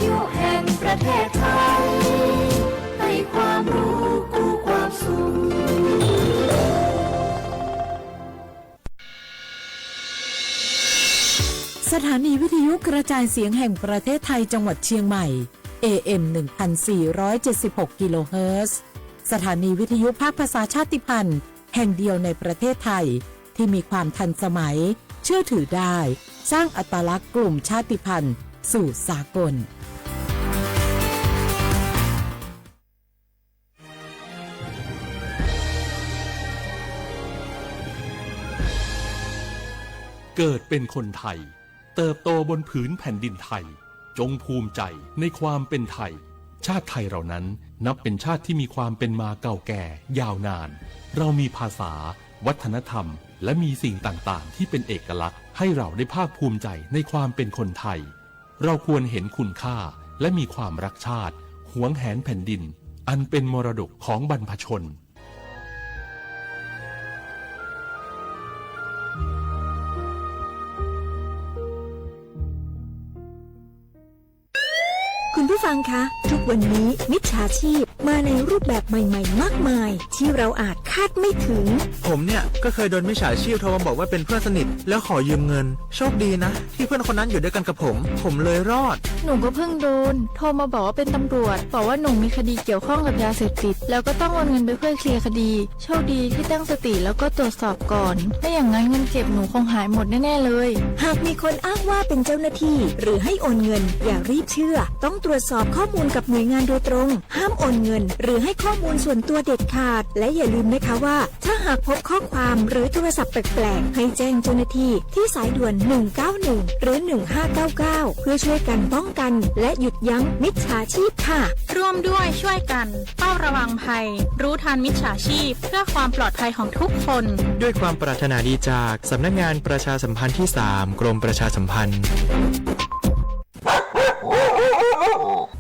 ยุแห่งประเทศไทยให้ความรู้คู่ความสุข สถานีวิทยุกระจายเสียงแห่งประเทศไทยจังหวัดเชียงใหม่ เอ เอ็ม หนึ่งพันสี่ร้อยเจ็ดสิบหก กิโลเฮิรตซ์ สถานีวิทยุภาคภาษาชาติพันธุ์แห่งเดียวในประเทศไทย ที่มีความทันสมัย เชื่อถือได้ สร้างอัตลักษณ์กลุ่มชาติพันธุ์สู่สากล เกิดเป็นคนไทย เติบโตบนผืนแผ่นดินไทย จงภูมิใจในความเป็นไทย ชาติไทยเรานั้นนับเป็นชาติที่มีความเป็นมาเก่าแก่ยาวนาน เรามีภาษา วัฒนธรรม และมีสิ่งต่างๆ ที่เป็นเอกลักษณ์ให้เราได้ภาคภูมิใจในความเป็นคนไทย เราควรเห็นคุณค่าและมีความรักชาติ หวงแหนแผ่นดิน อันเป็นมรดกของบรรพชน คุณผู้ฟังคะ ทุกวันนี้มิจฉาชีพมาในรูปแบบใหม่ๆ มากมาย ที่เราอาจคาดไม่ถึง ผมเนี่ยก็เคยโดนมิจฉาชีพโทรมาบอกว่าเป็นเพื่อนสนิทแล้วขอยืมเงิน โชคดีนะที่เพื่อนคนนั้นอยู่ด้วยกันกับผม ผมเลยรอด หนูก็เพิ่งโดน โทรมาบอกว่าเป็นตำรวจ บอกว่าหนูมีคดีเกี่ยวข้องกับยาเสพติด แล้วก็ต้องโอนเงินไปเพื่อเคลียร์คดี โชคดีที่ตั้งสติแล้วก็ตรวจสอบก่อน ไม่อย่างนั้นเงินเก็บหนูคงหายหมดแน่ๆเลย หากมีคนอ้างว่าเป็นเจ้าหน้าที่ หรือให้โอนเงิน อย่ารีบเชื่อ ต้องตรวจสอบข้อมูลกับหน่วยงานโดยตรง ห้ามโอนเงิน หรือให้ข้อมูลส่วนตัวเด็ดขาด และอย่าลืมนะคะว่า ถ้าหากพบข้อความหรือโทรศัพท์แปลกๆ ให้แจ้งเจ้าหน้าที่ที่สายด่วน หนึ่งเก้าหนึ่ง หรือ หนึ่งห้าเก้าเก้า เพื่อช่วยกันป้องกัน และหยุดยั้งมิจฉาชีพค่ะ ร่วมด้วยช่วยกัน เฝ้าระวังภัย รู้ทันมิจฉาชีพ เพื่อความปลอดภัยของทุกคน ด้วยความปรารถนาดีจากสำนักงานประชาสัมพันธ์ที่สาม กรมประชาสัมพันธ์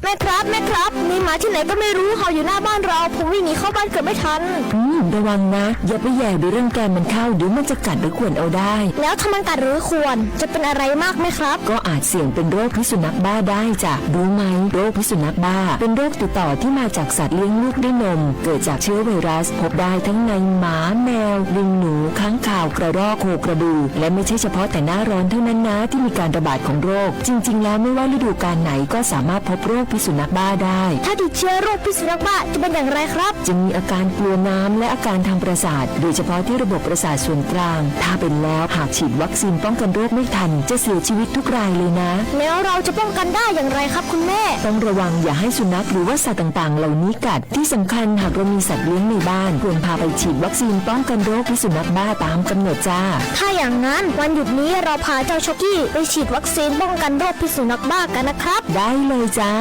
แม่ครับ แม่ครับ มีหมาที่ไหนก็ไม่รู้เห่าอยู่หน้าบ้านเรา ผมวิ่งหนีเข้าบ้านเกือบไม่ทัน อืม ระวังนะ อย่าไปแหย่หรือรังแกมันเข้า เดี๋ยวมันจะกัดหรือข่วนเอาได้ แล้วถ้ามันกัดหรือข่วน จะเป็นอะไรมากไหมครับ ก็อาจเสี่ยงเป็นโรคพิษสุนัขบ้าได้จ้ะ รู้ไหม โรคพิษสุนัขบ้า เป็นโรคติดต่อที่มาจากสัตว์เลี้ยงลูกด้วยนม เกิดจากเชื้อไวรัส พบได้ทั้งในหมา แมว ลิงหนู ค้างคาว กระรอก โคกระบือ และไม่ใช่เฉพาะแต่หน้าร้อนเท่านั้นนะที่มีการระบาดของโรค จริงๆ แล้วไม่ว่าฤดูกาลไหนก็สามารถพบโรคพิษสุนัขบ้าได้ ถ้าติดเชื้อโรคพิษสุนัขบ้าจะเป็นอย่างไรครับ จะมีอาการกลัวน้ำและอาการทางประสาท โดยเฉพาะที่ระบบประสาทส่วนกลาง ถ้าเป็นแล้วหากฉีดวัคซีนป้องกันโรคไม่ทัน จะเสียชีวิตทุกรายเลยนะ แล้วเราจะป้องกันได้อย่างไรครับคุณแม่ ต้องระวังอย่าให้สุนัขหรือว่าสัตว์ต่างๆ เหล่านี้กัด ที่สำคัญหากเรามีสัตว์เลี้ยงในบ้าน ควรพาไปฉีดวัคซีนป้องกันโรคพิษสุนัขบ้าตามกำหนดจ้า ถ้าอย่างนั้นวันหยุดนี้เราพาเจ้าช็อกกี้ไปฉีดวัคซีนป้องกันโรคพิษสุนัขบ้ากันนะครับ ได้เลยจ้า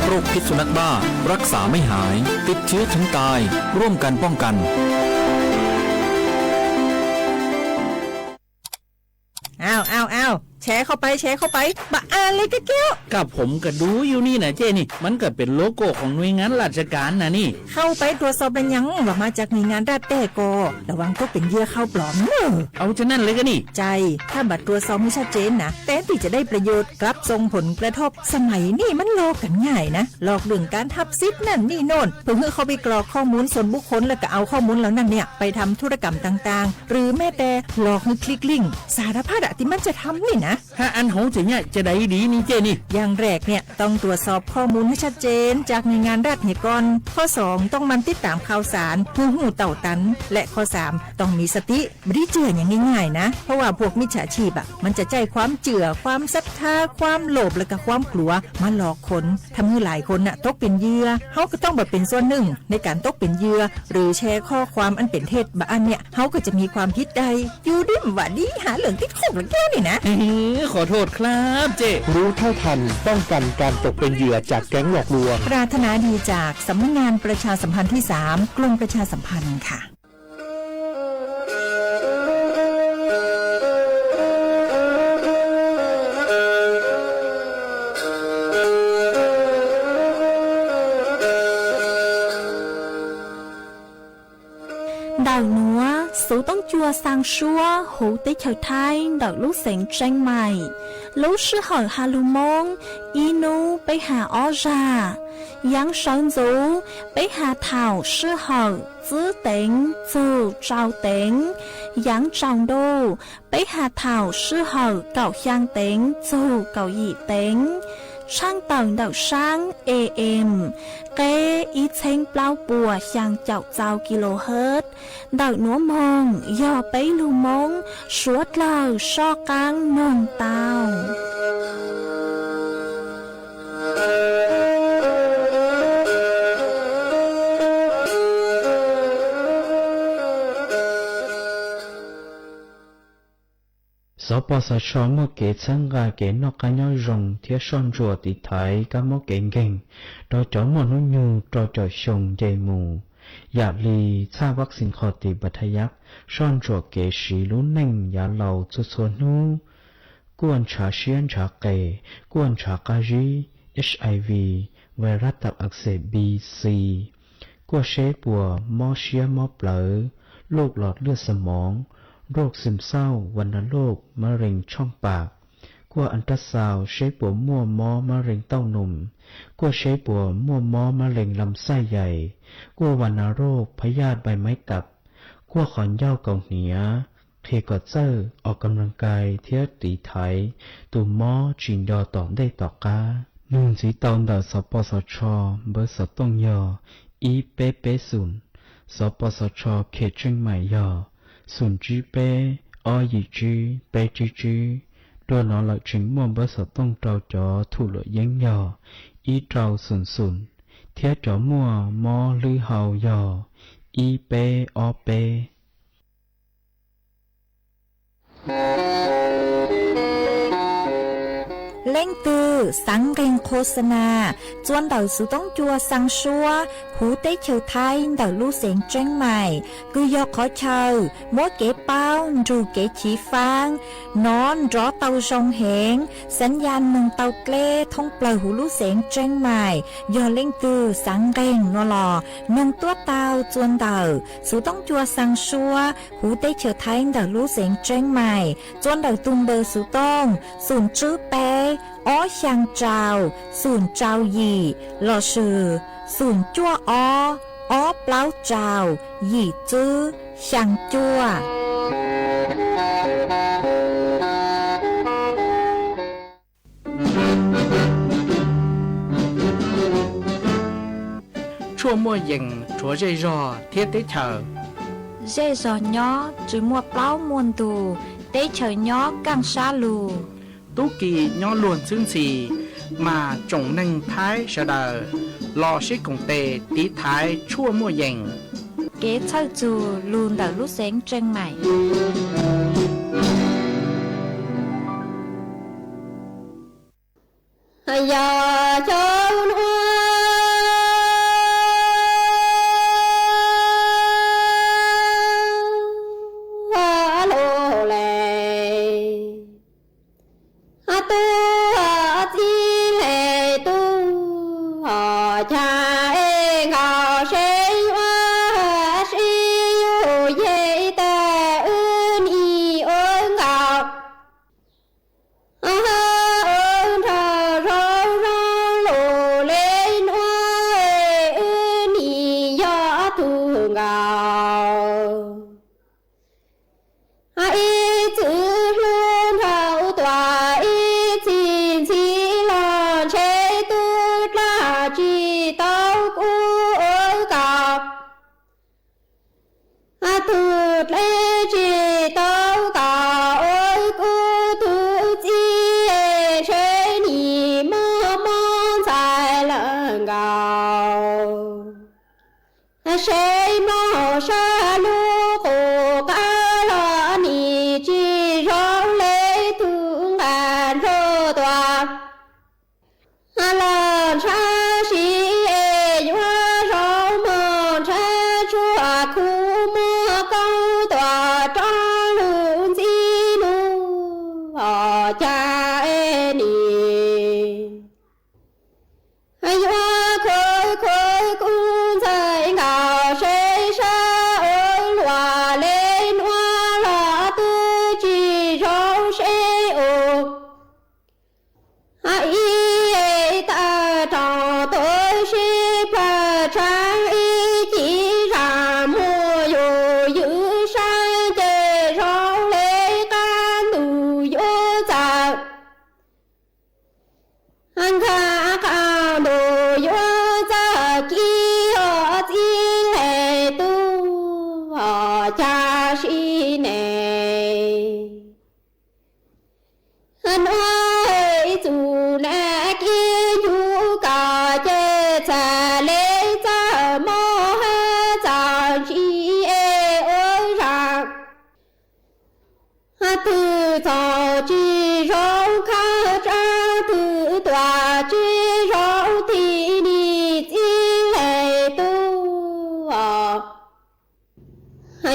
โรคพิษสุนัขบ้า รักษาไม่หาย ติดเชื้อถึงตาย ร่วมกันป้องกัน อ้าว อ้าว อ้าว แชร์เข้าไป แชร์เข้าไป บ่าอ่านเลยกะแก้ว กับผมก็ดูอยู่นี่นะเจ้นี่ มันก็เป็นโลโก้ของหน่วยงานราชการนะนี่ เข้าไปตรวจสอบเป็นยังว่ามาจากหน่วยงานรัฐแต้ก่อ ระวังตกเป็นเหยื่อข่าวปลอมเนอะ เอาจะนั่นเลยกะนี่ ใช่ ถ้าบ่ตรวจสอบให้ชัดเจนนะ แทนที่จะได้ประโยชน์ กลับส่งผลกระทบ สมัยนี้มันหลอกกันง่ายนะ หลอกเรื่องการหับสิทธิ์นั่นนี่โน่น เพื่อให้เข้าไปกรอกข้อมูลส่วนบุคคล แล้วก็เอาข้อมูลเหล่านั้นเนี่ยไปทำธุรกรรมต่างๆ หรือแม้แต่หลอกให้คลิกลิงก์ สารพัดอะที่มันจะทำนี่นะ ถ้าอันเฮาจะเนี่ยจะได้ดีนี่เจ้นี่ อย่างแรกเนี่ยต้องตรวจสอบข้อมูลให้ชัดเจนจากหน่วยงานรัฐเหียก่อน ข้อสองต้องหมั่นติดตามข่าวสารเพื่อรู้เต้าตัน และข้อสามต้องมีสติ บ่ได้เชื่ออย่างง่ายๆนะ เพราะว่าพวกมิจฉาชีพอะมันจะใช้ความเชื่อ ความศรัทธา ความโลภ และก็ความกลัวมาหลอกคน ทำให้หลายคนน่ะตกเป็นเหยื่อ เฮาก็ต้องบ่เป็นส่วนหนึ่งในการตกเป็นเหยื่อ หรือแชร์ข้อความอันเป็นเท็จบ่าอันเนี่ย เฮาก็จะมีความผิดได้ อยู่ดีบ่าดีหาเรื่องติดคุกละแก้วนี่นะ เอ้อ ขอโทษครับเจ้ รู้เท่าทันป้องกันการตกเป็นเหยื่อจากแก๊งหลอกลวง ปรารถนาดีจากสำนักงานประชาสัมพันธ์ที่สาม กรมประชาสัมพันธ์ค่ะ Ntawm nuav Xuv Tooj Cua Xaa Suab huv teb chaws Thaib ntawm lub xeev Tseeb Mais. Lub sij hawm has lug Moob, ib hnub peb has ob zag. Yaav sawv ntxuv, peb has thaum sij hawm tsib teev txug rau teev. Yaav tsaus ntuj, peb has thaum sij hawm kaum xyaa teev txug kaum yim teev. Tshaaj tawm ntawm saab A M, qeb ib txheeb plaub puas xyaa caum txau kilohertz, ntawm nuav moog yog peb lug Moob suav dlawg soj qaab noog tau. Xov Pos Xov Tsho muaj kev txhawb nqa kev noj qab nyob zoo thiab soj ntsuam tiv thaiv kab mob kev nkeeg rau cov muaj hnub nyoog rau caum xyoo nce mus, yam li txhaj vaccine qhov tis npa thaj yab, soj ntsuam kev siv lub neej yav laus txhua txhua hnub, kuaj ntshav siab ntshav qes, kuaj ntshav qab zib, H I V, vais rab tawm ak xes B C, kuaj seb puas mob siab mob plawv, loj los lwaj xas moov, roj xwm xauj, vas nas loj, mab rees tshooj pam, kuaj an raj xaus seb puas muaj mob mab rees tauj num, kuaj seb puas muaj mob mab rees lam xaj yais, kuaj vas nas roj phab yaj npais maib tawm, kuaj qhov ncauj kaus hniav, qhia kom txawj os kam las kais thiab tiv thaiv tus mob tsis nco tom ntej tom qab. Nug ntxiv tau ntawm Xov Pos Xov Tsho npawb xov tooj yog ib peb peb xoom, Xov Pos Xov Tsho Khem Tseej Maim yog xoom tsib peb, ob yim tsib, peb tsib tsib. Dua no lawm tseem muaj npawb xov tooj rau cov thum luam yeeb yog ib rau xoom xoom, thiab cov muaj mob hlwb hau yog ib peb ob peb. Leej twg xaav nqeeg qhua xa nas txua ntawm Xuv Toob Cua Xaa Suab huv teb chaws Thaib ntawm lub xeev Tseeb Mais, kws yog qhov chaw muab kev paub nrug kev chiv faab nov nrov tau zoo heev, xaav ya noog tau dleb thoob plawg huv lub xeev Tseeb Mais. Yog leej twg xaav nqeeg no los noog tuab tau txua ntawm Xuv Toob Cua Xaa Suab huv teb chaws Thaib ntawm lub xeev Tseeb Mais, txua ntawm tug npawb xuv tooj xoom tsib peb, ob xyaa rau, xoom rau yim, lossis xoom cuaj ob, ob plaub rau, yim tsib, xyaa cuaj. Tshuaj muaj yees rhuav zej zog thiab teb chaws. Zej zog nyob tsis muaj plaub muaj ntug, teb chaws nyob kaaj sab lug. Tub ki nyob luag ntxhwb ntxhi, mas tsoom neeg Thaib sawv daws los sib koom tes tiv thaiv tshuaj muaj yees. Kev txhawj txug lug ntawm lub xeev Tseeb Mais. Yog xyoo nuav lug le, tub txib le tub, ho ca es nkaus seb yuav sib yug yeg tas wb nim ua nkaus. Ua nrog zoo zoo lug le nuav, wb nim yog tug nkaus. Ib txwm hlub nrog tuam, ib txhis ntxhi los ntshe tub dlaab tsi tau kuv ua nkaus. Tug dlaab tsi tau nkaus ua kuv tug txib, ntshe nim muaj mob ntxhais lawm nkaus. Seb moog sab lub qub qab los nim tsis zoo le tug nqaij nrog tuam. Los ntshaw siv es yuav zoo moog ntshaw tshuaj khuv muag koob tuam roob lug ntxib nuav, ho ca es nim yuav khuv khuv kuv ntxhais nkaus seb sab ua luam le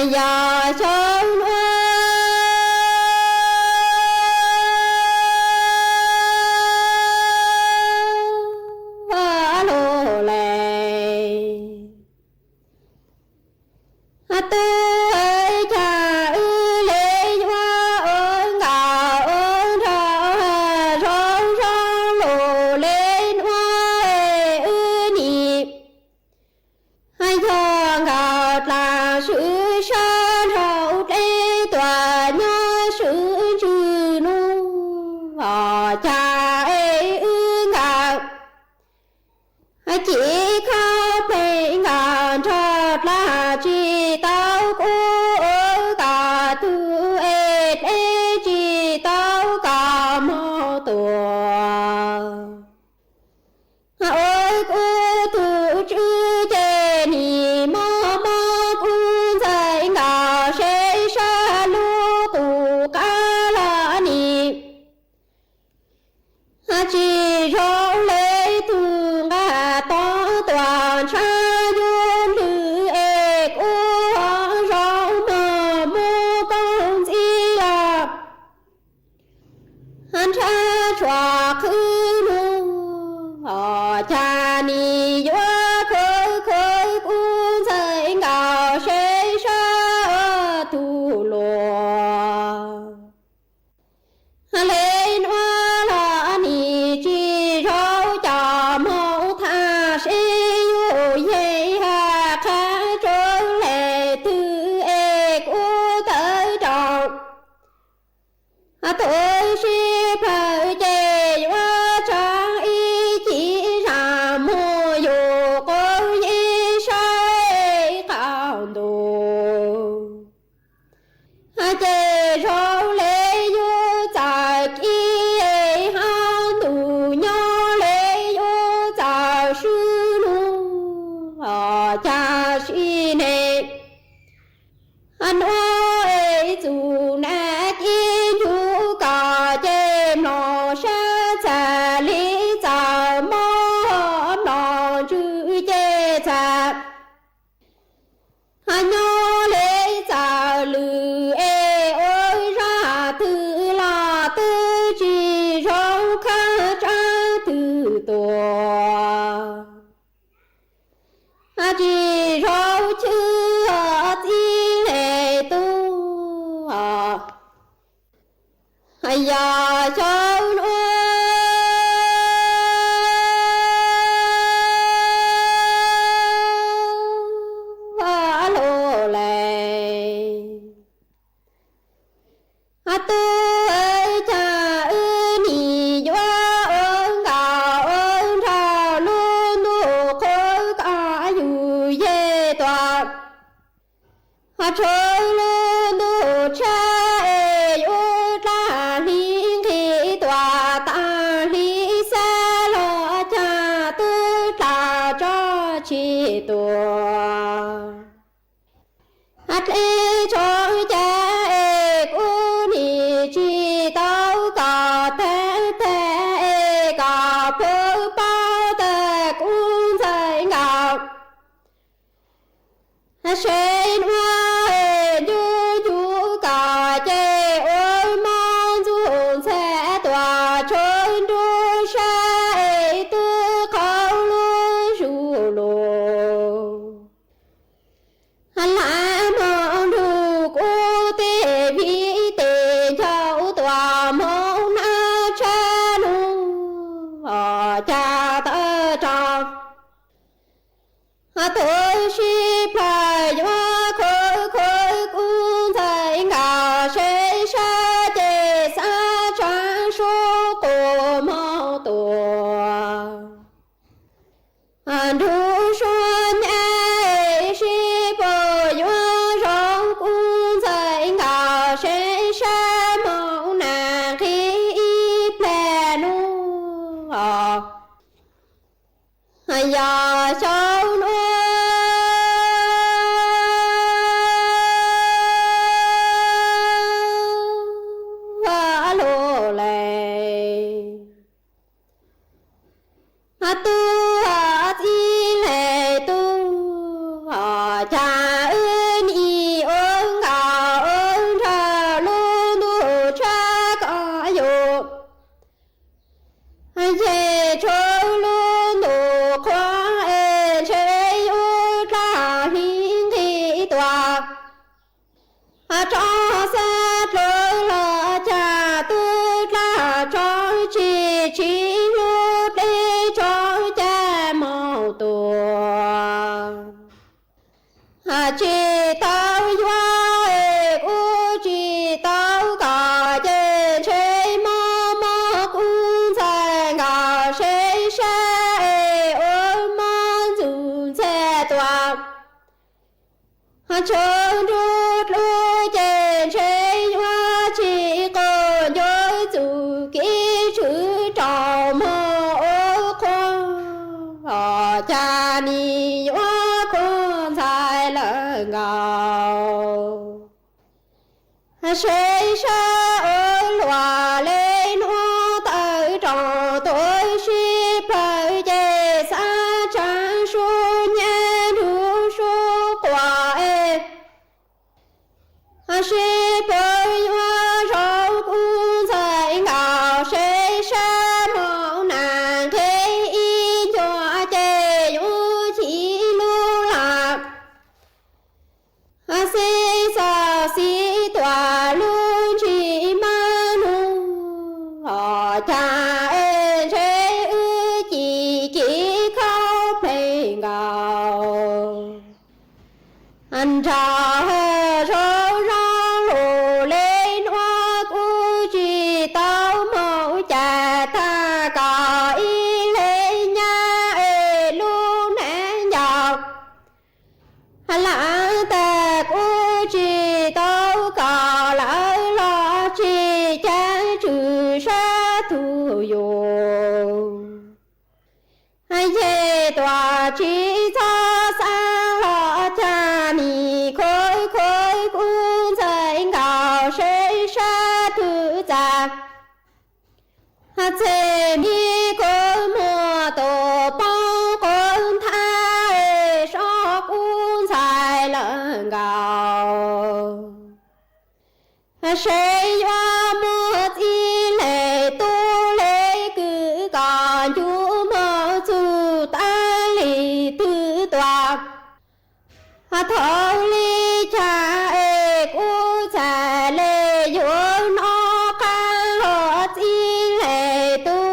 Yog xyoo nuav lug le, tub, cas wb le yuav ua nkaus ua nraug zoo zoo lug le nuav wb nim. Yog nkaus dlaag swv sab nraug dleb tuam nyob swv ntswg nuav, cas wb nkaus ci khob peg nkaus nraug dlaag tsi tau kub kom tug es dleb tsi tau kom moog tuag. Ua kub tug tswb ces nim mob mob kub ntxhais nkaus seb sab lub qub qab los nim tsi zoo le tug nqaj tog tuam ntshav yuav lwg es kub zoo moog muab koob ntxhib los nrhab tshuav qhwv nuav, cas nim yuav khwv khwv kub ntxhais nkaus seb sab tug luas le nuav los nim tsi zoo cov moog thaam seb yug yeej has qha tso le twg es kub tawm rau tug sib plawg ces yuav tsaam ib cim zaam moog yug quas yeeb saib qaum ntuj. Ces zoo le yug txawm kib hab ntug nyob le yug txawm swb nuav, cas sib ne nuav es txug nag kib ncuv kom ces mlom sab txhais li txawm mob mlom ntswg ces txhais nyob le txawm lwm es ua zaj twg los twb tsi zoo khaab tsaab twg tuag. Tsi zoo chwj txij le tub, yog xyoo nuav lug le. Tub, cas wb nim yuav ua nkaus ua nraug lub ntuj qhua kom yug yeej tuam. Tshuav lub ntuj tshab es yuav dlaag hli nqhis tuam taag hli xab los cas twb dlaag tso tsi tuag. Dleb tso cas es kub nim tsi tau kom tag tag es kom puab paub tag kub ntxhais nkaus. Seb nuav ncu ncu kom ces ua mob ntxuj ntxhais tuam tshua nruab sab es twb qhov lub zug lug. Hlab moog nrug kub tej viv tej ncaus tuam moog nab tshab nuav cas tawm rau tug sib plawg yuav khwv khwv kub ntxhais nkaus seb sab ces xab tshaav sub quas moog tuag. Nrug suab nyab sib puag yuav zoo kub ntxhais nkaus seb sab moog nag nqhis ib plag nuav. Yog xyoo nuav lug le. Tub, txij le tub, cas wb nim ua Tsis tau yuav es kuj tsis tau kom ces ntshe mob mob kuv ntxhais nkaus seb sab es ua mob ntxuj ntxhais tuaj. Tshav ntuj dlub ces ntshe yuav tsis qaug ncuav txuj kev tswv rau mob ua qhua, cas nim yuav khuv ntxhais lawm nkaus. Seb sab ua luam le nuav tawm rooj tuaj sib plawg ces xav tshaav sub nyab nrug sub quas es sib plawg yuav zoo kuv ntxhais nkaus seb sab moog nam nqe ib ncua ces yuav chim lub lam xib xos xib tuam lub ntsis mab nug, cas es ntshe wb ci ci kev khaub pheej nkaus. Nrog zoo zoo lug le nuav kuv tsis tau moog cas tag kom ib leeg nyab es lub neej ncaus lam tag kuv tsis tau kom lawv los tsis cav tswm sab tug yug. Yeg tuam tsis txhob xaav los cas nim khuv khuv kuv ntxhais nkaus seb sab twg txag. Txhej mi kuv muag tus poob quas nthab sob kuv ntxhais lawm nkaus. Seb yuav muaj txij leej tub le kws kom ncu moog txug tag li twg tuaj. Thaum li cas es kuv txhais le yuav nov qab los txij leej tub.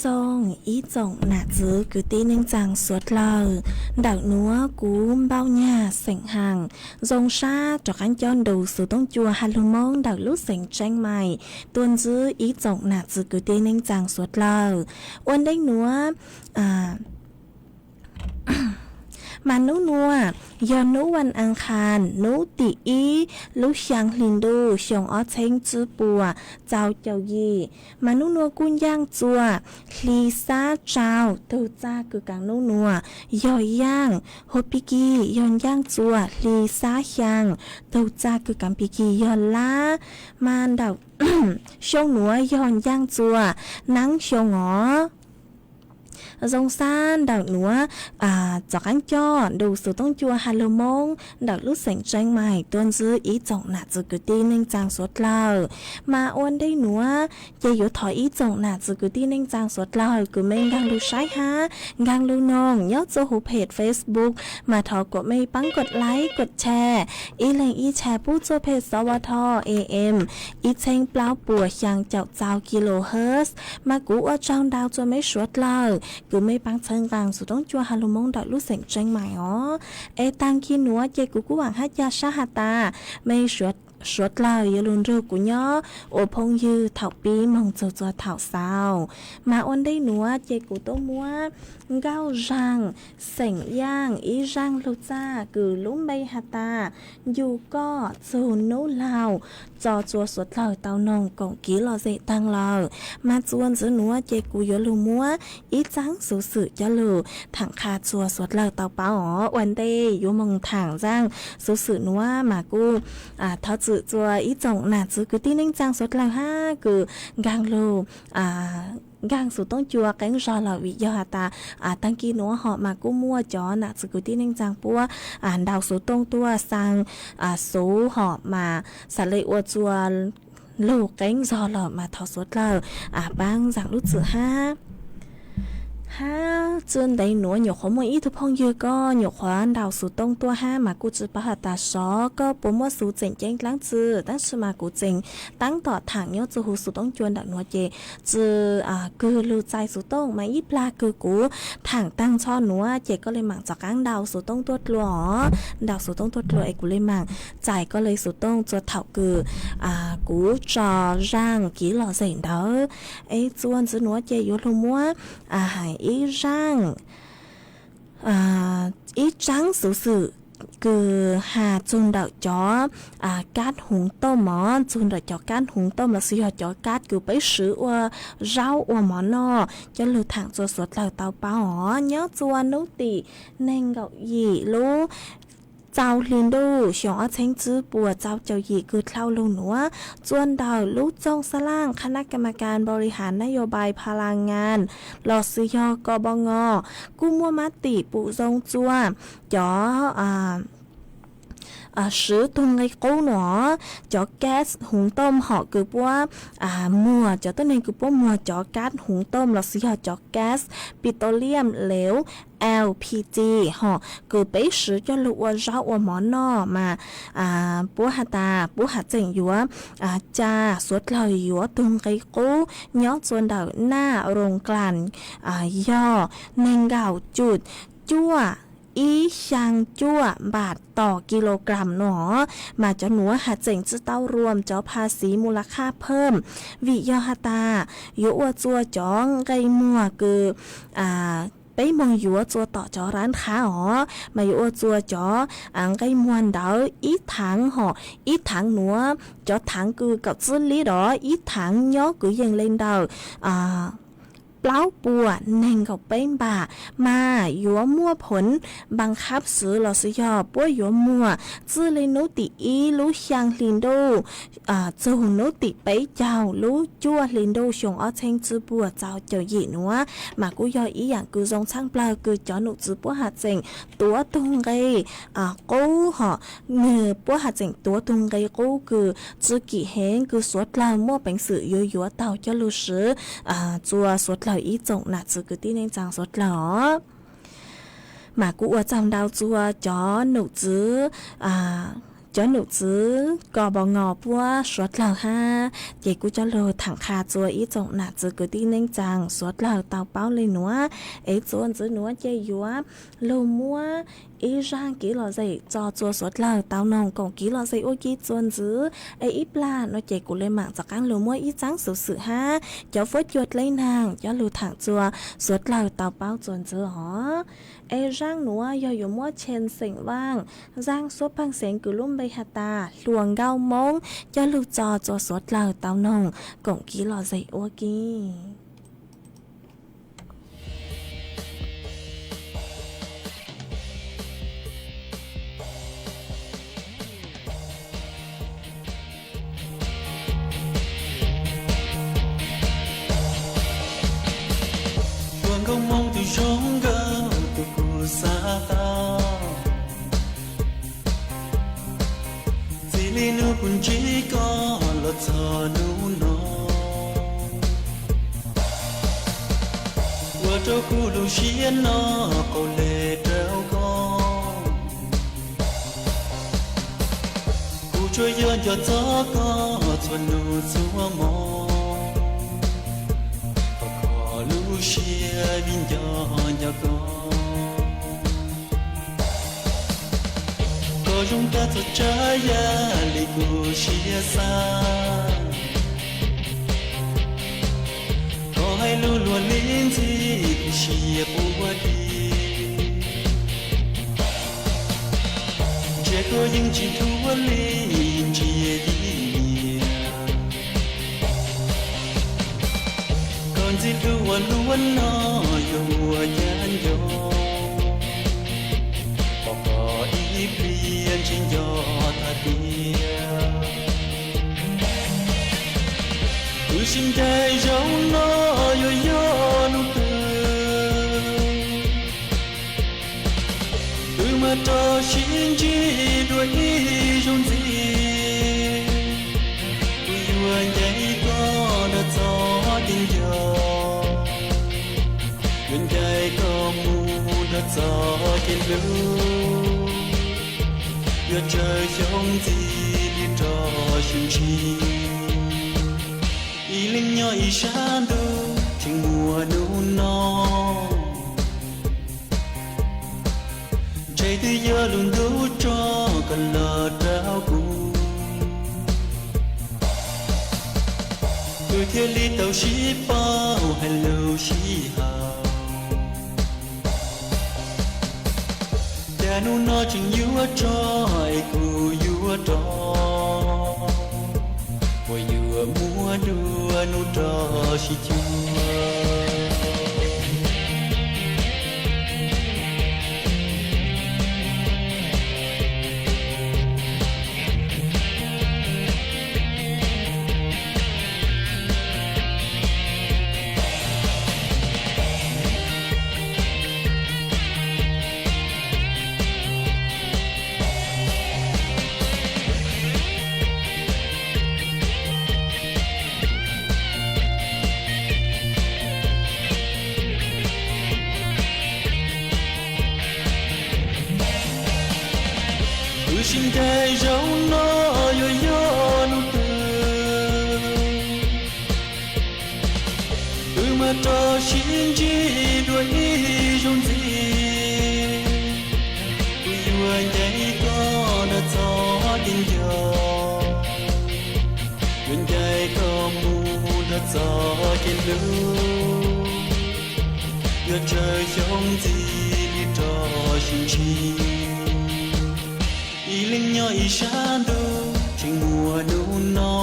Txooj ib tsoom nam txwv kwv tij neej tsaa suav dlawg, ntawm nuav kuv Npauj Nyag xeem Haas zoo sab rov qaab coj ntu xuv toob cua has lug Moob ntawm lub xeev Tseeb Mais tuaj ntsib ib tsoom nam txwv kwv tij neej tsaa suav dlawg. Ua ntej nuav, mas nub nuav yog nub vas as qhas nub tim ib lub xyaa hli ntuj xyoo ob txheeb tsib puas txaus caum yim, mas nub nuav kuj ncaaj txua hli xab tsau, tug txaj kws kaav nub nuav yog yaaj, hua pig kig yog ncaaj txua hli xab xyaa, tug txaj kws kaav pig kig yog lab, mas ntawm xyoo nuav yog ncaaj txua naab xyoo os. Zoo sab ntawm nuav, rov qaab coj ntu xuv toob cua has lug Moob ntawm lub xeev Tseeb Mais tuaj ntsib ib tsoom nam txwv kwv tij neej tsaa suav dlawg. Mas ua ntej nuav ces yuav thov ib tsoom nam txwv kwv tij neej tsaa suav dlawg kws mej nkaag lug saib hab nkaag lug noog nyob txuj huv phem Facebook, mas thov kuas mej paab kuas like kuas share, ib leeg ib share pub txuj phem xov vaj tho A M ib txheeb plaub puas xyaa caum txaus kilohertz. Mas kuv ua tsaug ntau txug mej suav dlawg kws mej paab txhawb nqaa xuv toob cua has lug Moob ntawm lub xeev Tseeb Mais os. Es taag kig nuav ces kuv kuj vaam hab ca sab has tas mej suav dlawg yuav lug nrug kuv nyob ua phooj ywg thaum pib moog txug txua thaum xaus. Mas ua ntej nuav ces kuv tuaj muab nkauj zaaj xeem Yaaj ib zaaj lug txaj kws lub npe has tas Ncu Koj Txug Nub Laug tso txua suav dlawg tau noog koom kiv lom zem taag lawm. Mas txuas ntxiv nuav ces kuv yuav lug muab ib txaab xuv xwm coj lug thaam qha txua suav dlawg tau paub os. Ua ntej yuav moog thaam zaaj xuv xwm nuav mas kuj thov txim txua ib tsoom nam txwv kwv tij neej tsaa suav dlawg hab kws nkaag lug nkaag xuv toob cua qeeb zog lawm vim yog has tas taag kig nuav hom mas kuj muaj cov nam txwv kwv tij neej tsaa puab ntaus xuv tooj tuaj xaa xuv hom mas xaav le ua txua lug qeeb zog lawm mas thov suav dlawg paab zaam lub txim hab. Hab tsi ntev nuav nyuam qhuav muaj ib tug phooj ywg koj nyuam qhuav ntaus xuv tooj tuaj hab mas kuj tsi paub has tas sov koj puas muaj xuv tseem ceeb dlaab tsi, tab sis mas kuv tseem taab tom thaam nyob txug huv xuv toob cua ntawm nuav ces tsi kws lug txais xuv tooj mas ib plag kws kuv thaam taag nrho nuav ces koj le maam rov qaab ntaus xuv tooj tuaj dlua os. Ntaus xuv tooj tuaj dlua es kuv le maam txais koj le xuv tooj txua thaum kws kuv tso zaaj kiv lom zem ntawd. Es txuas ntxiv nuav ces yuav lug muab ib zaaj ib tsaab xuv xwm kws has txug ntawm cov kab huv tooj mov, txug ntawm cov kab huv tooj los sis yog cov kab kws peb swv ua zaub ua mov noj coj lug thaam txua suav dlawg tau paub os. Nyob txua nub tim neeg nkaum yim lub txaus hli ntuj xyoo ob txheeb tsib puas txaus caum yim kws dlhau lug nuav, txua ntawm lub txooj xab laaj Kha na ka ma kas npaus li has nab yos npais pha la ngas los sis yog ko bo ngo kuj muaj mab tim pum zoo txua cov swv tug nqi qub nuav, cov gas huv tooj hom kws puab muag, cov tuab neeg kws puab muag cov kab huv tooj los sis yog cov gas petroleum leuv L P G hom kws peb swv coj lug ua zaub ua mov noj mas puab has tas puab has tseem yuav ca suav dlawg yuav tug nqi qub nyob txua ntawm naj roos klas yog neeg nkaum cum cuaj ib xyaa cuaj npam tos kilogram no, mas cov nuav has tseem tsi tau ruam cov pha xiv mus la khaj phawm, vim yog has tas yuav ua txua cov nqi muag kws peb moog yuav txua tom cov rab qhab os, mas yuav ua txua cov nqi muag ntawd ib thaav hom ib thaav nuav, cov thaav kws kaum tsib lib os ib thaav nyob kwv yees le ntawm plaub puas neeg nkaum peb npam, mas yuav muaj phoov npaa khab xwv los sis yog puab yuav muag txij li nub tim ib lub xyaa hli ntuj txug nub tim peb caug lub cuaj hli ntuj xyoo ob txheeb tsib puas txaus caum yim nuav, mas kuj yog ib yaam kws zoo tshaaj plawg kws cov num txwv puab has tseem tuav tug nqi qub hom, nwg puab has tseem tuav tug nqi qub kws tsi kim heev kws suav dlawg muaj peev xwm yuav yuav taug coj lug swv txua suav dlawg ib tsoom nam txwv kwv tij neej tsaa suav dlawg os. Mas kuj ua tsaug ntau txua cov num txwv Cov num txwv kos npos ngos puab suav dlawg hab, ces kuj coj lug thaam qha txua ib tsoom nam txwv kwv tij neej tsaa suav dlawg tau paub le nuav, es txuas ntxiv nuav ces yuav lug muab ib zaaj kev lom zem tso txua suav dlawg tau noog koom kev lom zem ua ke txuas ntxiv. Es ib plag no ces kuv le maam rov qaab lug muab ib txaab xuv xwm hab cov fuab cua dleb naag coj lug thaam txua suav dlawg tau paub txuas ntxiv os. Es zaaj nuav yog yuav muab Chee Xeem Vaaj, zaaj suab pheej xeev kws lub npe has tas Hluas Nkauj Moob coj lug tso txua suav dlawg tau noog koom kev lom zem ua ke. Hluas nkauj Moob tus zoo nkauj tus kuv xaav tau, txij le nub kuv ntsib koj los txog nub no, ua rau kuv lub siab no qaug le rau koj. Kuv tsuas yog nco txog koj txhua nub txhua mo, koj lub siab vim nco nco koj. Koj zoo tag txhua tsav yam li kuv siab xav, koj hais lug luag li ntxhi kuv siab quaj dim. Ntsia koj yeej tsis ntxuav li, ntsia ib nyiam, koj ntxim hlub ua luaj no yuav ua cas nco, pom koj ib pliag ntshe nco tag tiag. Wb sib ncaim zaum no yuav yog nub twg, wb mam rov sib ntsib dua ib zaug ntxiv. Kuv yuav ncaim koj nrog txoj kev nco, yuav ncaim koj mus nrog txoj kev hlub, yuav tsawg xyoo ntxiv li rov sib ntsib. Ib leeg nyob ib sab ntuj tseem muaj nub no, ntshe twb yog lub ntuj tso koj los rau kuv, kuv thiaj li tau sib paub hais lus sib haum. Cas nub no tseem yuav tso es kuv yuav rov, puas yuav muab dua nub rov sib cuag. Wb sib ncaim zaum no yuav yog nub twg, wb mam rov sib ntsib dua ib zaug ntxiv. Kuv yuav ncaim koj nrog txoj kev nco, yuav ncaim koj mus nrog txoj kev hlub, yuav tsawg xyoo ntxiv li rov sib ntsib. Ib leeg nyob ib sab ntuj tseem muaj nub no,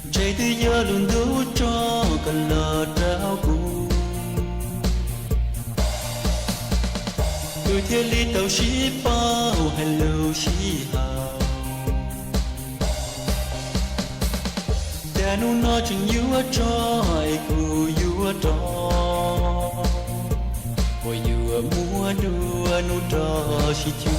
ntshe twb yog lub ntuj tso koj los rau kuv, kuv thiaj li tau sib paub hais lus sib haum. Cas nub no tseem yuav tso es kuv yuav rov, puas yuav muab dua nub rov sib cuag.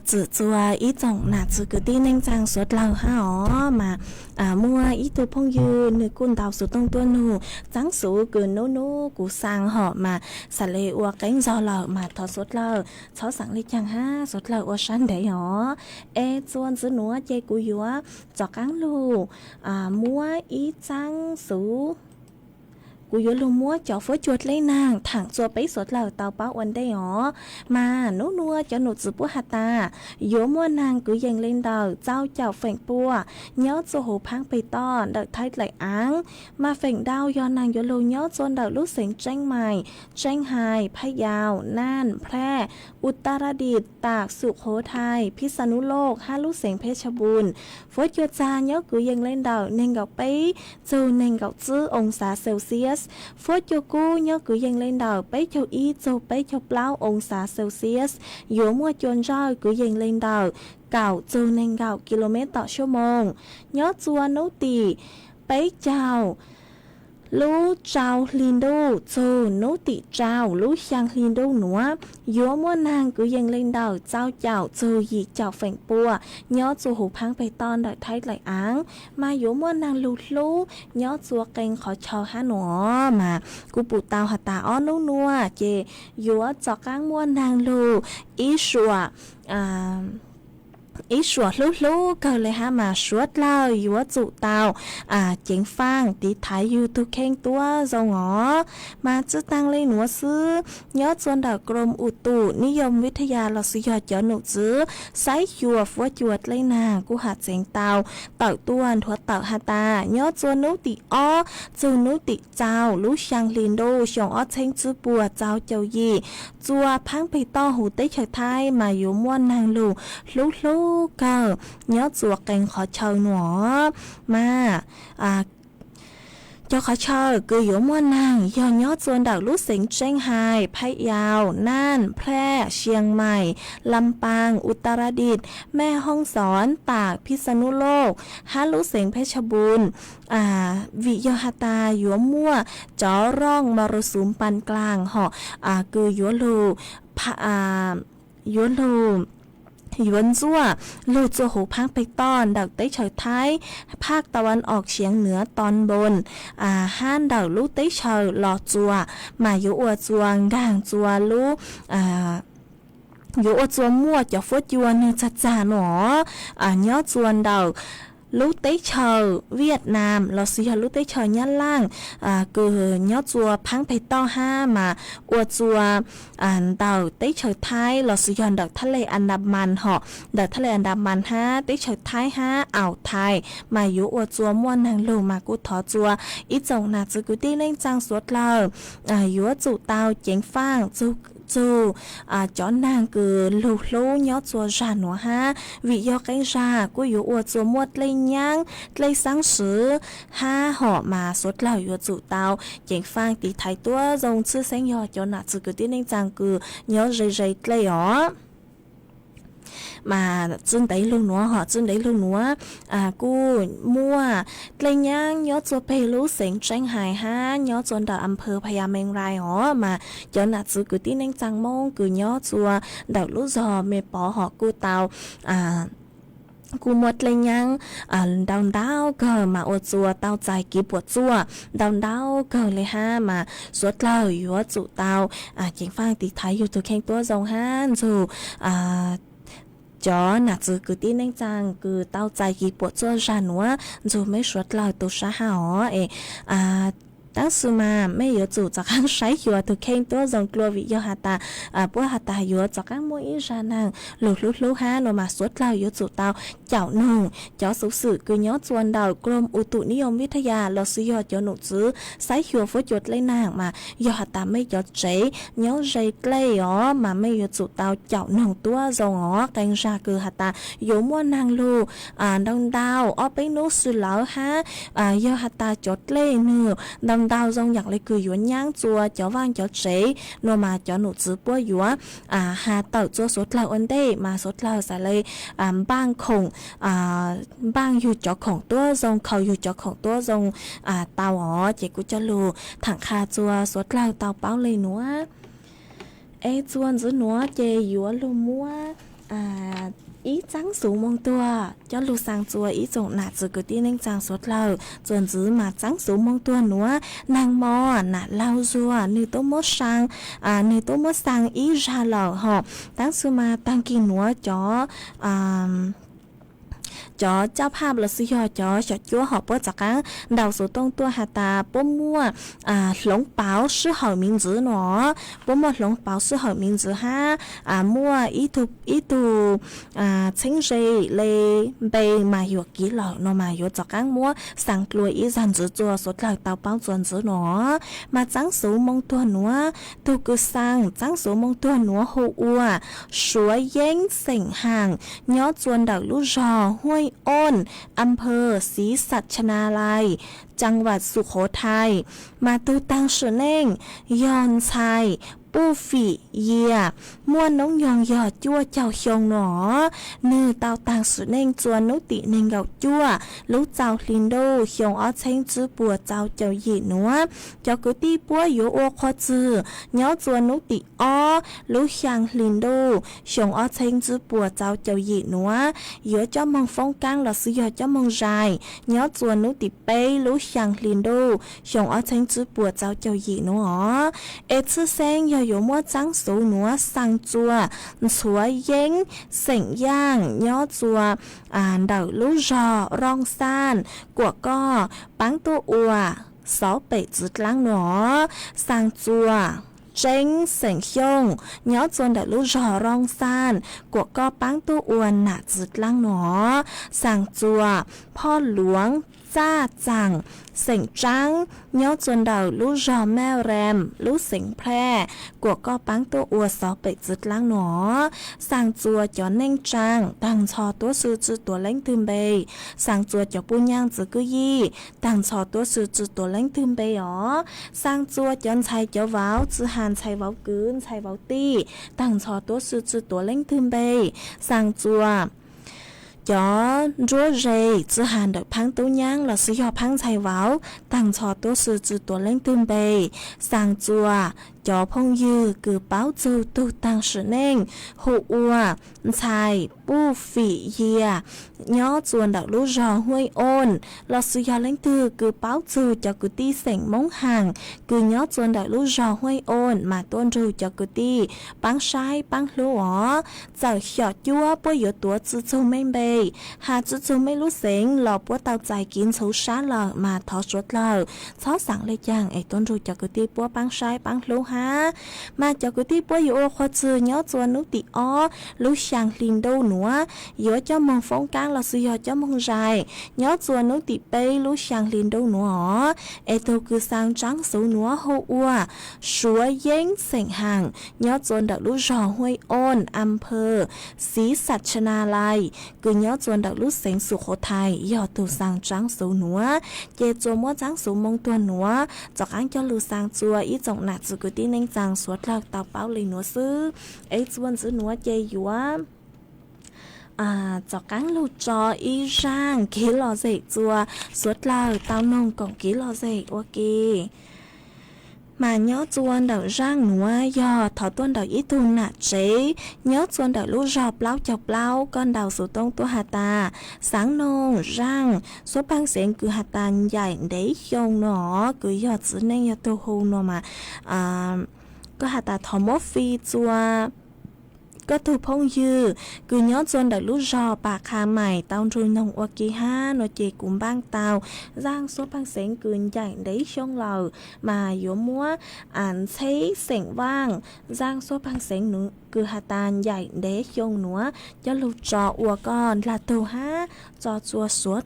Txwm txuas ib tsoom nam txiv kwv tij neej tsaa suav dlawg hab os, mas muaj ib tug phooj ywg nwg kuj ntaus xuv tooj tuaj nug txaab xuv kws nub nub kuv xaa hom mas xaav le ua qeeb zog lawm mas thov suav dlawg txhob xaav le caag hab suav dlawg ua sab ntev os. Es txuas ntxiv nuav ces kuv yuav rov qaab lug muab ib txaab xuv, kuv yuav lug muab cov fuab cua dleb naag thaam txua peb suav dlawg tau paub ua ntej os. Mas nub nua cov num txwv puab has tas yuav muaj naag kwv yees le ntawm txaus caum feem pua nyob txua huv phaab peg toj ntawm Thaib dlaim aav. Mas feem ntau yog naag yuav lug nyob txua ntawm lub xeev Tseeb Mais, Tseeb Hais, Phab Yau, Naaj, Nplhaaj, Utaradis, Taam, Sum Qhuv Thais, Phij Xa Nub Loj hab lub xeev Phej Tshaj Npun. Fuab cua txag nyob kwv yees le ntawm neeg nkaum peb txug neeg nkaum tsib oo xav Celsius. Fuab cua kub nyob kwv yees le ntawm peb caug ib txug peb caug plaub oo xav Celsius. Yuav muaj cua ntsawj kwv yees le ntawm kaum txug neeg nkaum kilomev tom suab moos. Nyob txua nub tim peb caug lub rau hli ntuj txug nub tim rau lub xyaa hli ntuj nuav, yuav muaj naag kwv yees le ntawm txaus caum txug yim caum feem pua nyob txua huv phaab peg toj ntawm Thaib dlaim aav. Mas yuav muaj naag lug hlub nyob txua qee qhov chaw hab nua. Mas kuv pum tau has tas ob nub nua ces yuav rov qaab muaj naag lug ib suam ib suam hlub hlub kawg le hab mas suav dlawg yuav tsum tau ceev faaj tiv thaiv yug tug kheej tuab zoo os. Mas tsi taag le nuav xwb, nyob txua ntawm Krom U Tus Nib Yoog Vij Thaj Ya los xwb yog cov num txwv saib xyuas fuab cua dleb naag kuj has txeev tau tawm tuaj nthuav tawm has tas nyob txua nub tim ob txug nub tim txaus lub xyaa hli ntuj xyoo ob txheeb tsib puas txaus caum yim, txua phaab peg toj huv teb chaws Thaib mas yuav muaj naag lug hlub hlub kawg nyob txua qee qhov chaw nua. Mas cov qhov chaw kws yuav muaj naag yog nyob txua ntawm lub xeev Tseeb Hais, Phab Yau, Naaj, Nplhaaj, Xia Mais, Lam Paas, Utaradis, Mej Hoob Xoob, Taam, Phij Xa Nub Loj hab lub xeev Phej Tshaj Npun. Vim yog has tas yuav muaj cov rooj mos ru xuv npas dlaag hom kws yuav lug yuav lug yuav ntxuaj lug txua huv phaab peg toj ntawm teb chaws Thaib, phaj tau as os xieev nuav ton npun hab ntawm lub teb chaws los txua, mas yuav ua txua nkaag txua lub yuav ua txua muaj cov fuab cua nwg txag txag nua. Nyob txua ntawm lub teb chaws Viaj Nam los xwb yog lub teb chaws Nyab Laaj kws nyob txua phaab peg toj hab mas ua txua ntawm teb chaws Thaib los xwb yog ntawm thaj le Andaman hom, ntawm thaj le Andaman hab teb chaws Thaib hab Aus Thais mas yuav ua txua muaj naag lug mas kuj thov txua ib tsoom nam txiv kwv tij neej tsaa suav dlawg yuav tsum tau ceev faaj txug txug cov naag kws lug hlub nyob txua zag nuav hab, vim yog qee zag kuj yuav ua txua muaj dlej nyaab dlej xaab swv hab hom mas suav dlawg yuav tsum tau ceev faaj tiv thaiv tuab zoo tshwj xeeb yog cov nam txiv kwv tij neej tsaa kws nyob ze ze dlej os. Mas tsi ntev lug nuav hom tsi ntev lug nuav kuj muaj dlej nyaab nyob txua peg lub xeev Tseeb Hais hab nyob txua ntawm Amphaw Phaya Meej Rai os, mas cov nam txiv kwv tij neej tsaa Moob kws nyob txua ntawm lub zog Me Pov hom kuj tau kuj muaj dlej nyaab ntau ntau kawg mas ua txua tau txais kev puam tsuaj ntau ntau kawg le hab mas suav dlawg yuav tsum tau ceev faaj tiv thaiv yug tug kheej tuab zoo hab ntsug cov nam txiv kwv tij neej tsaa kws tau txais kev puam tsuaj zag nuav ntsug mej suav dlawg tug sab hab os. Es tab sis mas mej yuav tsum rov qaab saib xyuas tug kheej tuab zoo dlua vim yog has tas puab has tas yuav rov qaab muaj ib zag naag lug hlub hlub hab nua mas suav dlawg yuav tsum tau caum noog cov xuv xwm kws nyob txua ntawm Krom U Tus Nib Yoog Vij Thaj Ya los xwb yog cov num txwv saib xyuas fuab cua dlej naag mas yog has tas mej cov tsev nyob ze dlej os mas mej yuav tsum tau caum noog tuab zoo os. Qee zag kws has tas yuav muaj naag lug ntau ntau ob peb nub xwb lawm hab yog has tas cov dlej nwg ntau ntau zoo yaam le kws yuav nyaab txua cov vaaj cov tsev nua mas cov num txwv puab yuav has tawm txua suav dlawg ua ntej mas suav dlawg xaav le npaaj khoom, npaaj yug cov khoom tuab zoo, khaws yug cov khoom tuab zoo tau os. Ces kuv coj lug thaam qha txua suav dlawg tau paub le nuav. Es txua ntxiv nuav ces yuav lug muab Ib txaab xuv moog tuag, coj lug xaa txua ib tsoom nam txiv kwv tij neej tsaa suav dlawg. Txuas ntxiv mas txaab xuv moog tuag nuav, naag mos nam laug zuag nwg tuab muab xaa, nwg tuab muab xaa ib zag lawm hov. Taab sis mas taag kis nuav cov cov caj phaj los sis yog cov xyom cuab hov puab rov qaab ntaus xuv tooj tuaj has tas puab muaj hloov pauv sij hawm miv ntxwv nuav, puab muaj hloov pauv sij hawm miv ntxwv hab muaj ib tug txheeb ze le npe mas yuav kiv lawm nuav mas yuav rov qaab muab xaa dlua ib zag ntxwv rua suav dlawg tau paub txuas ntxiv nuav. Mas txaab xuv moog tuag nuav, tug kws xaa txaab xuv moog tuag nuav hu ua Suav Yeeb xeem Haam, nyob rua ntawm lub zog Huaj Ooj, am pawg Xiv Xaj Cha Na Lais, caa vam Xu Qhuv Thais. Mas tug taag sim neej yog ntxhais Puj Fim Yias, muaj noob nyoog yog cuaj caug xyoo nuav. Nwg tau taag sim neej rua nub tim neeg nkaum cuaj lub rau hli ntuj xyoo ob txheeb tsib puas rau caum yim nuav. Cov kwv tij puab yuav ua qhua txwg nyob rua nub tim ob lub xyaa hli ntuj xyoo ob txheeb tsib puas rau caum yim nuav, yuav coj moog foob kaab los sis yog coj moog zais nyob rua nub tim peb lub xyaa hli ntuj xyoo ob txheeb tsib puas rau caum yim nuav os. Es txhwj xeeb yog yuav muab txaab xuv nuav xaa txua Suav Yeeb xeem Yaaj, nyob rua ntawm lub zog Rooj Xaj, kuam koj paab tuaj ua Xov Pem Txwv Dlaab nuav. Xaa txua Tseeb xeem Xyooj, nyob rua ntawm lub zog Rooj Xaj, kuam koj paab tuaj ua Nam Txwv Dlaab nuav. Xaa txua Phoj Luav Txaj Txaam xeem Tsaab, nyob rua ntawm lub zog Maj Reem lub xeev Phlaj, kuam koj paab tuaj ua Xov Pem Txwv Dlaab nuav. Xaa txua cov neej tsaa, taag nrho tuab si tsi tuav leej twg npe. Xaa txua cov puj nyaaj txwv kwj yij, taag nrho tuab si tsi tuav leej twg npe os. Xaa txua cov ntxhais cov vauv, tsi has ntxhais vauv kwv ntxhais vauv tij, taag nrho tuab si tsi tuav leej twg npe. Xaa txua cov nruab ze, tsi has ntawm phaab tub nyaab los sis yog phaab ntxhais vauv, taag nrho tuab si tsi tuav leej twg npe. Xaa txua cov phooj ywg kws paub txug tug taag sim neej hu ua ntxhais Puj Fim Yias, nyob rua ntawm lub zog Huaj Ooj, los sis yog leej twg kws paub txug cov kwv tij xeem Moob Haam kws nyob rua ntawm lub zog Huaj Ooj mas tuaj nrug cov kwv tij paab saib paab hlub os. Txawm xyom cuab puab yuav tuav tsi txug mej npe, has tsi txug mej lub xeev los puab tau txais kev ntxhov sab lawm mas thov suav dlawg txhob xaav le caag es tuaj nrug cov kwv tij puab paab saib paab hlub hab. Mas cov kwv tij puab yuav ua qhua txwg nyob rua nub tim ob lub xyaa hli ntuj nuav, yuav coj moog foob kaab los sis yog coj moog zais nyob rua nub tim peb lub xyaa hli ntuj nuav os. Es tug kws xaa tsaab xuv nuav hu ua Suav Yeeb xeem Haam, nyob rua ntawm lub zog Huaj Ooj, am pawg Xiv Xaj Cha Na Lais, kws nyob rua ntawm lub xeev Xu Qhuv Thais, yog tug xaa tsaab xuv nuav. Ces tsuas muab tsaab xuv moo tuag nuav rov qaab coj lug xaa txua ib tsoom nam txiv kwv tij neej tsaa suav dlawg tau paub le nuav xwb. Es txuas ntxiv nuav ces yuav rov qaab lug tso ib zaaj kev lom zem txua suav dlawg tau noog koom kev lom zem ua ke. Mas nyob rua ntawm zaaj nuav yog thov tuaj ntawm ib tug nam tsev nyob rua ntawm lub zog plaub caug plaub, koj ntaus xuv tooj tuaj has tas, xaav noog zaaj suab phaaj xeev kws has tas ncaim ntev xyoo nuav, kws yog txiv neej yog tug hu nuav mas koj has tas thov muab fij txua koj tug phooj ywg kws nyob rua ntawm lub zog Pas Qha Mais tau nrug noog ua ke hab nuav ces kuv npaaj tau zaaj suab phaaj xeev kws ncaim ntev xyoo lawm mas yuav muab ntxheb xeem Vaaj zaaj suab phaaj xeev kws has tas ncaim ntev xyoo nuav coj lug tso ua koj ndlag tug hab tso txua suav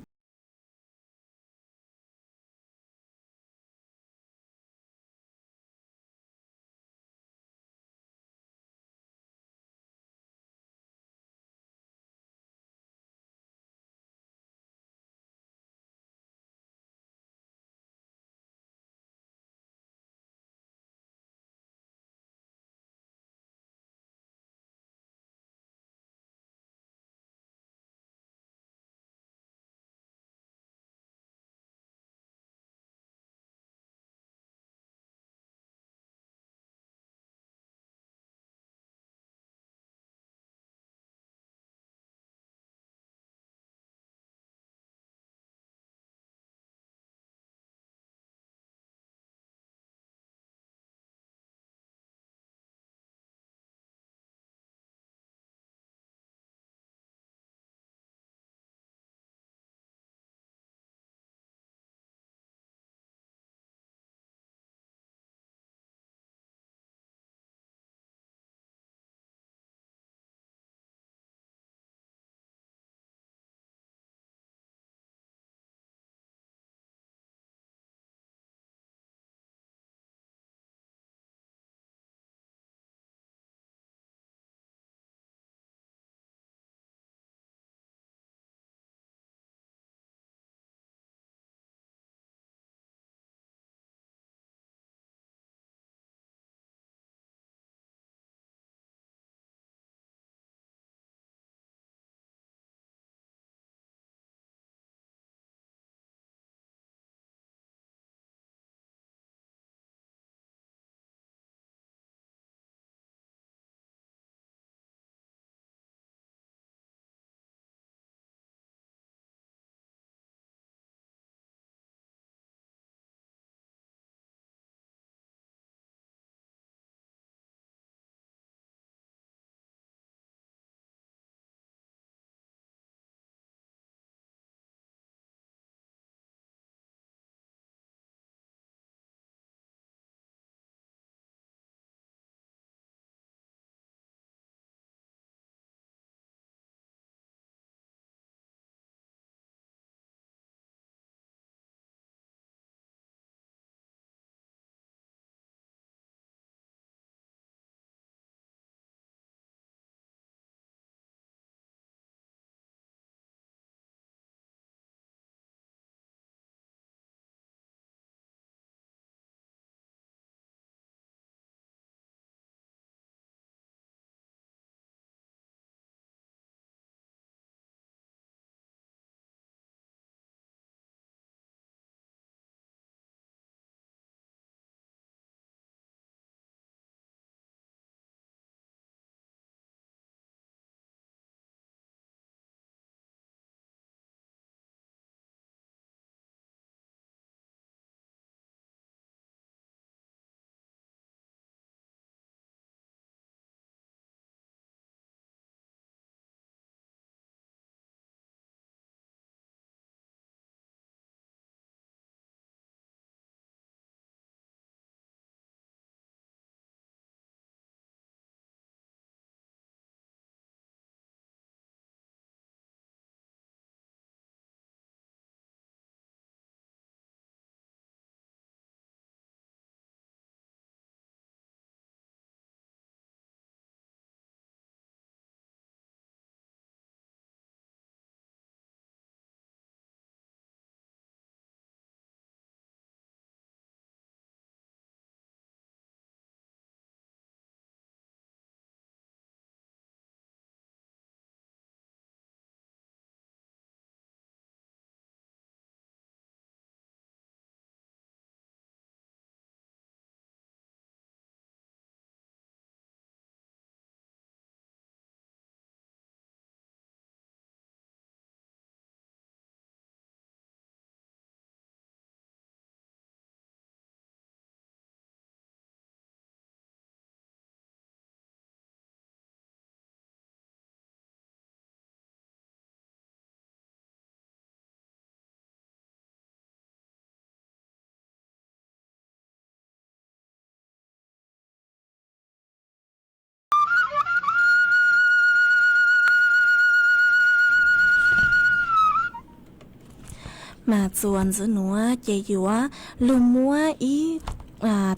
Mas txuas ntxiv nuav ces yuav lug muab ib,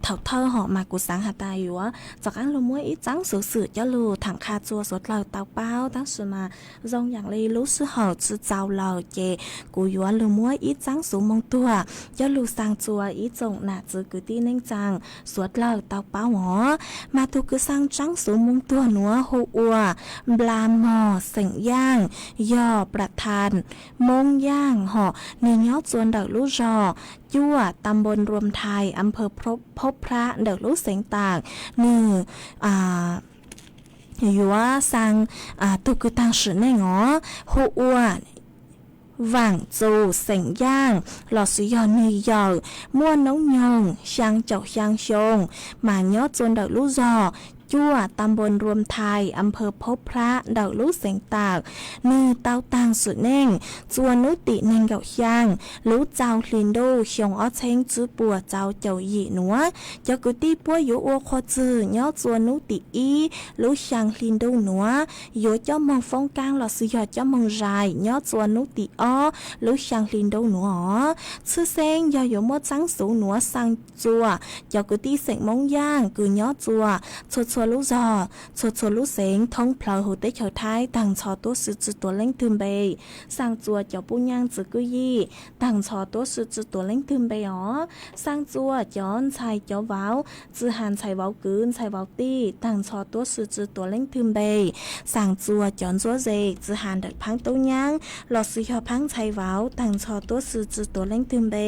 thaum thawj hom mas kuv xaav has tas yuav rov qaab lug muab ib txaab xuv xwm coj lug thaam qha txuas suav dlawg tau paub, tab sis mas zoo yaam le lub sij hawm tsi txaus lawm ces kuv yuav lug muab ib txaab xuv moog tuag coj lug xaa txuas ib tsoom nam txwv kwv tij neej tsaa suav dlawg tau paub os. Mas tug kws xaa txaab xuv moog tuag nuav hu ua Npla Mog xeem Yaaj, yog plas thas Moob Yaaj hom, nwg nyob txuas ntawm lub zog Cuaj, ta npoo Ruam Thais, a phawv Phob Phrab ntawm lub xeev Taam. Nwg yuav xaa tug kws taag sim neej os hu ua Vaam Txus xeem Yaaj lossis yog nwg yawm muaj noob nyoog xyaa caum xyaa xyoo, mas nyob txuas ntawm lub zog Cuaj, ta npoo Ruam Thais, a phawv Phob Phrab ntawm lub xeev Taam. Nwg tau taag sim neej txuas nub tim neeg nkaum xyaa lub rau hli ntuj xyoo ob txheeb tsib puas rau caum yim nuav. Cov kwv tij puab yuav ua qhua txwg nyob txuas nub tim ib lub xyaa hli ntuj nuav, yuav coj moog foob kaab lossis yog coj moog zais nyob txuas nub tim ob lub xyaa hli ntuj nuav os. Tshwj xeeb yog yuav muab txaab xuv nuav xaa txuas cov kwv tij xeem Moob Yaaj kws nyob txuas txhua txhua lub zog, txhua txhua lub xeev thoob plawg huv teb chaws Thaib taag nrho tuab si tsi tuav leej twg npe. Xaa txuas cov puj nyaaj txwv kwj yij taag nrho tuab si tsi tuav leej twg npe os. Xaa txuas cov ntxhais cov vauv, tsi has ntxhais vauv kwv ntxhais vauv tij taag nrho tuab si tsi tuav leej twg npe. Xaa txuas cov ntsuab ze, tsi has ntawm phaab tub nyaab lossis yog phaab ntxhais vauv taag nrho tuab si tsi tuav leej twg npe.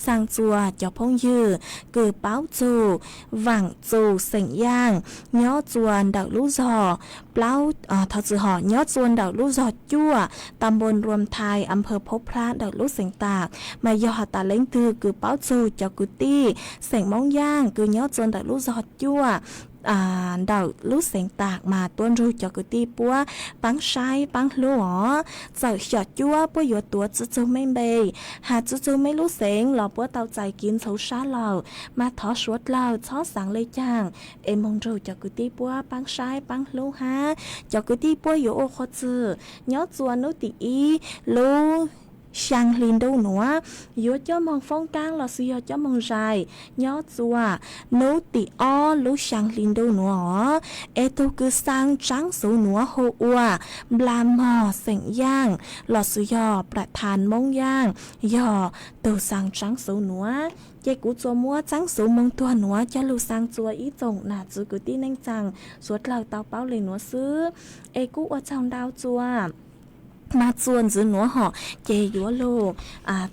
Xaa txuas cov phooj ywg kws paub txug Vaam Txus xeem Yaaj, nyob txuas ntawm lub zog Plaub, thov txim hom, nyob txuas ntawm lub zog Cuaj, ta npoo Ruam Thais, a phawv Phob Phrab ntawm lub xeev Taam. Mas yog has tas leej twg kws paub txug cov kwv tij xeem Moob Yaaj kws nyob txuas ntawm lub zog Cuaj ntawm lub xeev Taam mas tuaj nrug cov kwv tij puab paab saib paab hlub os. Txawm xyom cuab puab yuav tuav tsi txug mej npe, has tsi txug mej lub xeev los puab tau txais kev ntxhov sab lawm, mas thov suav dlawg txhob xaav le caag es moog nrug cov kwv tij puab paab saib paab hlub hab. Cov kwv tij puab yuav ua qhua txwg nyob txuas nub tim ib lub xyaa hli ntuj nuav, yuav coj moog foob kaab lossis yog coj moog zais nyob txuas nub tim ob lub xyaa hli ntuj nuav os. Es tug kws xaa tsaab xuv nuav hu ua Npla Mog xeem Yaaj lossis yog Plas Thas Moob Yaaj, yog tug xaa tsaab xuv nuav. Ces kuv tsuas muab tsaab xuv moog tuag nuav coj lug xaa txuas ib tsoom nam txwv kwv tij neej tsaa suav dlawg tau paub le nuav xwb. Es kuj ua tsaug ntau txuas. Mas txuas ntxiv nuav hom ces yuav lug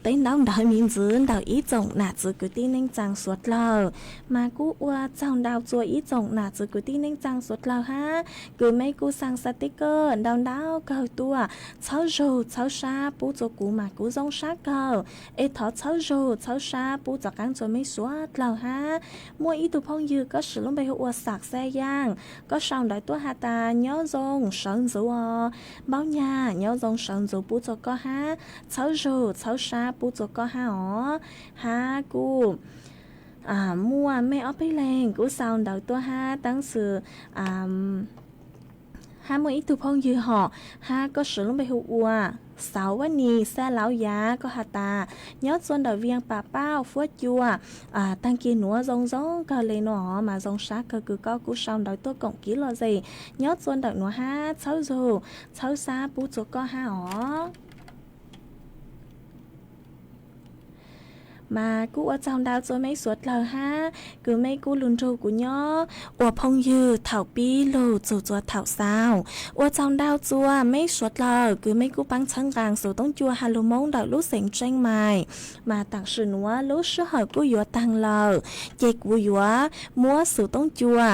teb ntaub ntawv miv ntxiv ntawm ib tsoom nam txwv kwv tij neej tsaa suav dlawg. Mas kuj ua tsaug ntau txuas ib tsoom nam txwv kwv tij neej tsaa suav dlawg hab, kws mej kuj xaa xav teb kawg ntau ntau kawg tuaj, txhawb zug txhawb sab pub txuas kuv mas kuv zoo sab kawg. Es thov txhawb zug txhawb sab pub txuas qaab txuas mej suav dlawg hab. Muaj ib tug phooj ywg koj sim lub npe hu ua Xam Xaj Yaaj, koj sau ntawv tuaj has tas nyob zoo sawv ntxuv os. Npaub nyag nyob zoo sawv ntxuv pub txuas koj hab, txhawb zug txhawb sab pub txuas koj hab os. Hab kuj muaj mej ob peb leeg kuj sau ntawv tuaj hab, tab sis hab muaj ib tug phooj ywg hom hab koj sim lub npe hu ua Xauv Vaj Nis Xaj Lauv Yav, koj has tas nyob txuas ntawm Vias Pam Pauj Fuab Cua, taag kis nuav zoo zoo kawg le nuav mas zoo sab kawg kws koj kuj sau ntawv tuaj koom kev lom zem nyob txuas ntawm nuav hab, txhawb zug txhawb sab pub txuas koj hab os. Mas kuj ua tsaug ntau txuas mej suav dlawg hab, kws mej kuj lug nrug kuv nyob ua phooj ywg thaum pib lug txug txuas thaum xaus. Ua tsaug ntau txuas mej suav dlawg kws mej kuj paab txhawb nqaa xuv toob cua has lug Moob ntawm lub xeev Tseeb Maim. Mas taam sim nuav lub sij hawm kuj yuav taag lawm, ces kuv yuav muab xuv toob cua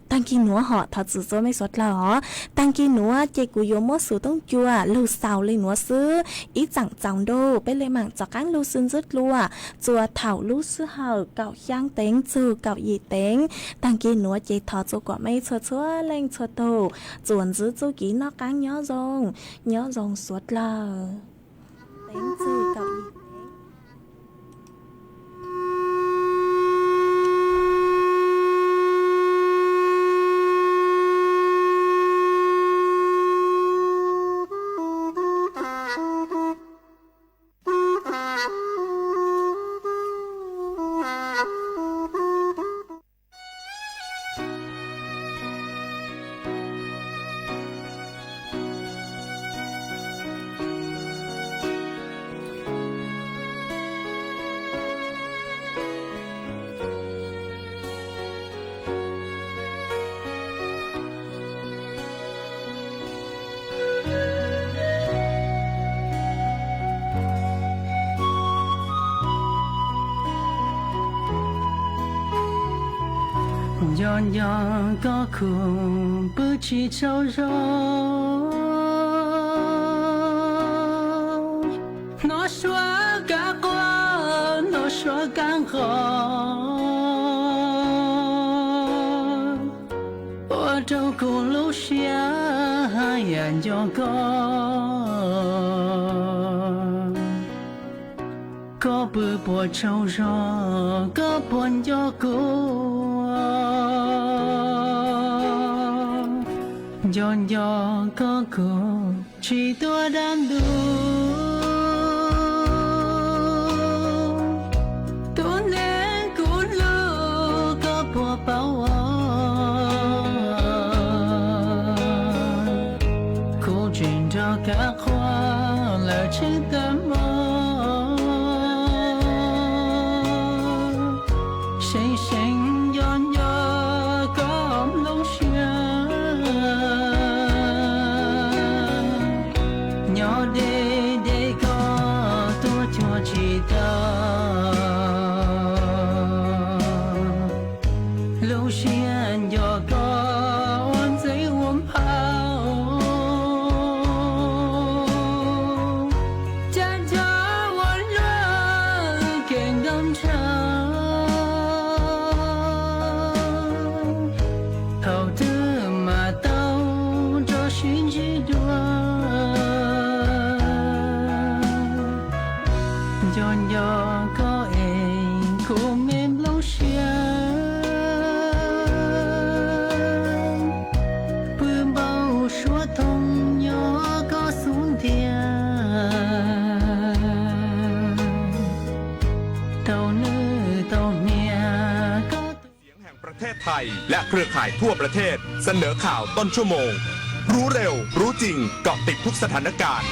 taag kis nuav hom, thov txim txuas mej suav dlawg os. Taag kis nuav ces kuv yuav muab xuv toob cua lug xaus le nuav xwb. Ib tsaam tsaus ntuj peb le maam rov qaab lug sib ntsib dlua txuas thaum lub sij hawm kaum xyaa teev txug kaum yim teev. Taag kis nuav ces thov txuas kom mej txhua txhua leej txhua tug txuas ntxiv txuj kev noj qaab nyob zoo, nyob zoo suav dlawg. Teev txug kaum yim teev. Nco nco koj kuj pw tsis tsaug zog, hnov suab kab quaj, hnov suab kab nqos, ua rau kuv lub siab haj yam nco koj. Koj pw puas tsaug zog, koj puas nco kuv? Nco nco koj kuj tsis tuaj dab ntub, tus neeg kuv hlub koj puas paub os? Kuv tseem nrog kab quaj lawm tseeb tag mog. Seev seev nco nco koj nplooj siab, nyob deb deb koj tuaj cuag tsis tau. Lub siab nco koj ua ntxeev ua nphav, cas nco ua luaj kev nkauj nraug. Thaum twg mam tau nrog sib ntsib dua? Nco nco koj es kuv me nplooj siab, pw npau suav thooj nyob koj xub ntiag, tau nws tau hnia koj. เสียงแห่งประเทศไทยและเครือข่ายทั่วประเทศเสนอข่าวต้นชั่วโมง รู้เร็ว รู้จริง เกาะติดทุกสถานการณ์